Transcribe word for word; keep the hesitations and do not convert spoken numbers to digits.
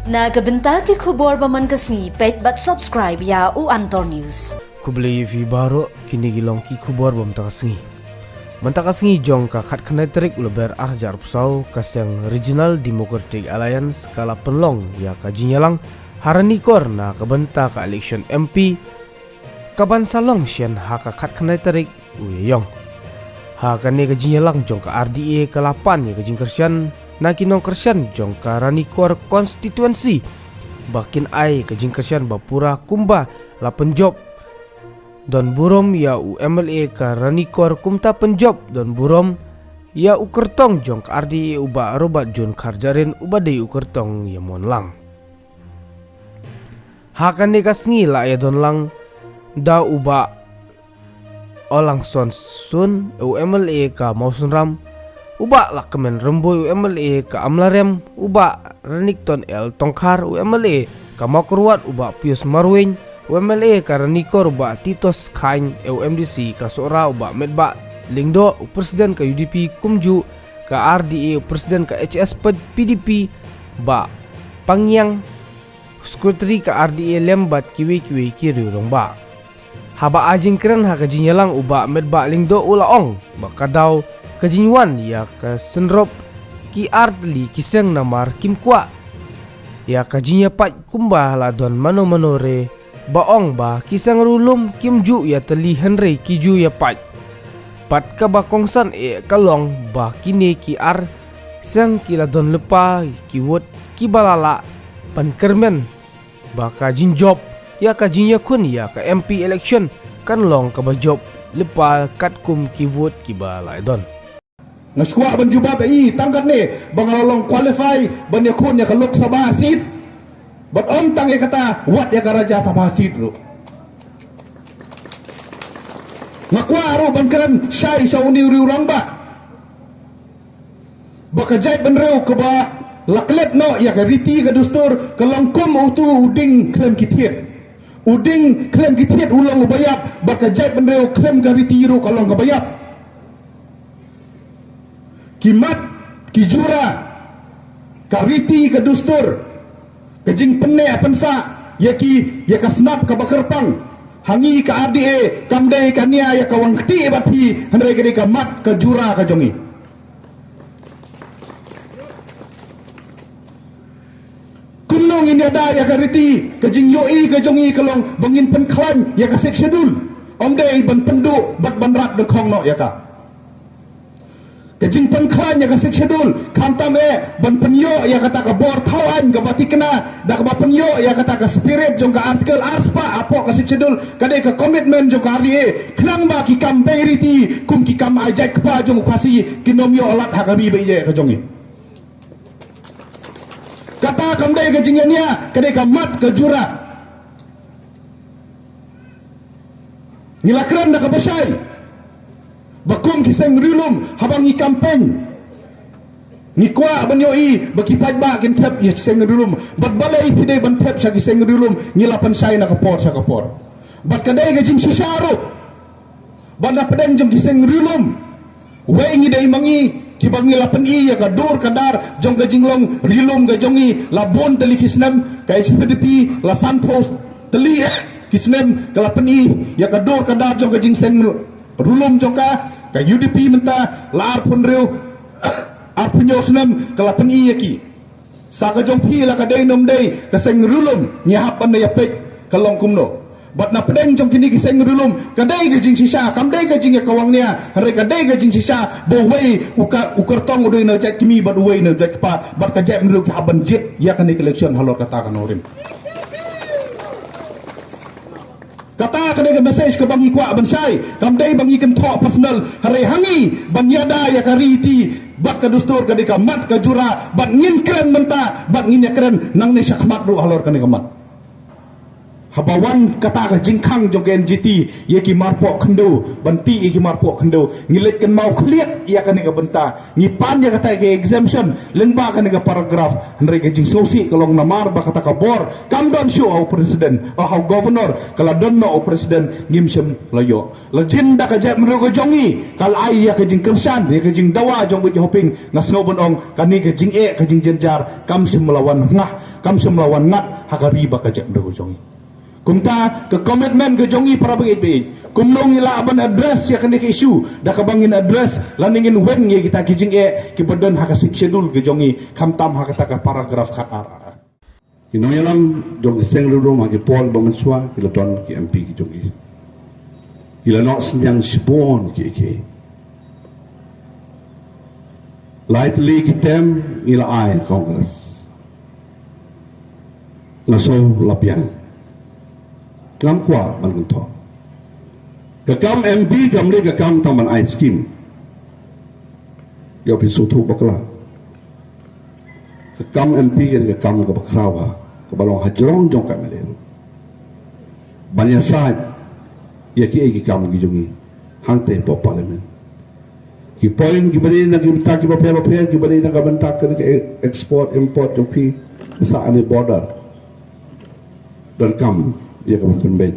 Na ka bynta ki khubor ba man ka sngi, peit bad subscribe ïa u Antor News. Khublei ïa phi baroh, kine ki long ki khubor ba mynta ka sngi. Mynta ka sngi jong ka khatkhyndai tarik u Lber ar hajar arphew saw, ka seng Regional Democratic Alliance ka la pynlong ïa ka jingïalang ha Ranikor na ka bynta ka election M P kaban sa long shen ha ka khatkhyndai tarik u Ïaïong. Ha kane ka jingïalang jong ka R D A ka la pan ïa ka jingkyrshan na ki nongkyrshan jong ka Ranikor constituency ba kin ai ka jingkyrshan ba pura kumba la pynjop don burom ïa u M L A ka Ranikor, kumta pynjop don burom ïa u kyrtong jong ka R D A, u Bah Robert June Kharjahrin, uba dei u kyrtong ïa Monlang. Ha kane ka sngi la ïadon lang da u Bah Olangson Sun, u M L A ka Mawsynram, u Bah Lahkmen Rymbui, u M L A ka Amlarem, u Bah Renikton L Tongkhar, u M L A ka Mawkyrwat, u Bah Pius Marwein, u M L A ka Ranikor, u Bah Titos Chyne, u M D C ka Sohra, u Bah Metbah Lyngdoh, u President ka U D P kumjuh ka R D A, u President ka H S P D P, Bah Pangiang, Secretary ka R D A lem bad kiwei kiwei ki riew rangbah. Haba ai jingkren ha ka jingïalang, u Bah Metbah Lyngdoh u la ong ba ka daw ka jingwan ïa ka synrop ki artylli ki seng namar kim kwah ïa ka jingïapait kumba la don mano mano re ba ong ba ki seng riewlum kim ju ïatylli hynrei ki ju ïapait. Bad kaba kongsan eh ka long ba kine ki ar seng ki la don lypa ki vote kiba la lah ban kyrmen ba ka jingjop ïa ka jingïakhun ïa ka M P election kan long kaba jop lypa katkum ki vote kiba la don. Nga sngewkwah ban jubab ïa i tang katne ba nga la long qualify ban ïakhun ïa ka Lok Sabha seat. Bad ym tang ïa kata, wat ïa ka Rajya Sabha seat ruh. Nga kwah ruh ban kren shai sha une u riew rangbah ba ka jaitbynriew kaba la klet noh ïa ka riti ka dustur ka long kum utu u dieng khlem ki thied. U dieng khlem ki thied u long uba ïap, bad ka jaitbynriew khlem ka riti ruh ka long kaba ïap. Ki mat, ki jura, ka riti, ka dustur, ka jingpynneh pynsah ïa ki, ïa ka snap kaba kyrpang ha ngi ka R D A, kam dei ka nia ïa ka wang kti bad phi, hynrei ka dei ka mat ka jura ka jong ngi. Kumno ngin ïada ïa ka riti? Ka jingïohi ka jong ngi ka long ba ngin pynkhlaiñ ïa ka Sixth Schedule. Ym dei ban pynduh bad ban rat dyngkhong noh ïa ka. Ka jingpynkhlaiñ ïa ka Sixth Schedule khamtam eh ban pynïoh ïa kata ka bor thaw aiñ kaba thikna da kaba pynïoh ïa kata ka spirit jong ka Article arspah hapoh ka Sixth Schedule, ka dei ka commitment jong ka R D A. Khnang ba ki kam bei riti kum ki kam ai jait kpa jong u Khasi kin ym ïoh lad ha ka ri ba ïeit ka jong ngi. Kata kam dei ka jingïania, ka dei ka mat ka jura. Ngi la kren da kaba shai ba kum ki seng riewlum, haba ngi campaign, ngi kwah ban ïohi ba ki paidbah kin thep ïa ki seng riewlum. Bad balei phi dei ban thep sha ki seng riewlum? Ngi la pynshai na ka por sha ka por. Bad ka dei ka jingshisha ruh ba na pdeng jong ki seng riewlum, wei ngi dei ma ngi kiba ngi la pyni ïa ka dur ka dar jong ka jinglong riewlum ka jong ngi. La bun tylli ki snem ka H S P D P, la sanphew tylli ki snem ka la pyni ïa ka dur ka dar jong ka jingseng riewlum jong ka. Ka U D P mynta la arphew hynriew, arphew hynñiew snem ka la pyni ïa ki. Sa ka jong phi la ka dei ne ym dei, ka seng riewlum ngi hap ban ïa peit ka long kumno. Bad na pdeng jong kine ki seng riewlum ka dei ka jingshisha, kam dei ka jingïakawang nia, hynrei ka dei ka jingshisha ba uwei u ka, u kyrtong u dei na u jait kmie bad uwei na u jait kpa, bad ka jaitbynriew ki hap ban jied ïa kane ka election halor kata ka nongrim. Kata ka dei ka message kaba ngi kwah ban shai, kam dei ba ngi kynthoh personal, hynrei ha ngi ban ïada ïa ka riti bad ka dustur, ka dei ka mat ka jura, bad ngin kren mynta bad ngin ïakren nangne shakhmat ruh halor kane ka mat. Haba wan kata ka jingkhang jong ka N G T ïa ki marpoh khyndew, ban tih ïa ki marpoh khyndew, ngi leit kynmaw khlieh ïa kane ka bynta. Ngi pan ïa kata ka exemption lyngba kane ka paragraph, hynrei ka jingsngewsih ka long namar ba kata ka bor kam don shuh ha u president, ha u governor, ka la don noh ha u president, ngim shym la ïoh. La jin da ka jaitbynriew ka jong ngi ka la ai ïa ka jingkyrshan, ïa ka jingdawa jong u Bah Hoping, nga sngew ban ong kane ka jingeh, ka jingjynjar kam shym la wan ngah. Kam shym la wan ngat ha ka ri bad ka jaitbynriew ka jong ngi. Kumta ka commitment ka jong ngi para bangeit bangeit, kumno ngi lah ban address ïa kane ka issue, da kaba ngin address lane ngin weng ïa kita ki jingeh kiba don ha ka Sixth Schedule ka jong ngi, khamtam ha kata ka paragraph khatar. Ki nongïalam jong ki seng riewlum ha ki por ba mynshuwa ki la don ki M P ki jong ki. Ki la noh synñiang shibun ki ki. Lai tylli ki term ngi la ai Congress. Nga sngew la biang. Ngam kwah ban kynthoh. Ka kam M P kam dei ka kam tang ban ai skim. Ïa phi sngewthuh bakla. Ka kam M P ka dei ka kam kaba khraw ha, kaba long hajrong jong ka M L A ruh. Ban ïasaid ïa kiei ki kam ki jong ngi hangtei hapoh Parliament. Ki point kiba dei na ki bynta kiba pher bapher, kiba dei na ka bynta ka export import jong phi, sa ani border. Donkam ïa ka ban pynbeit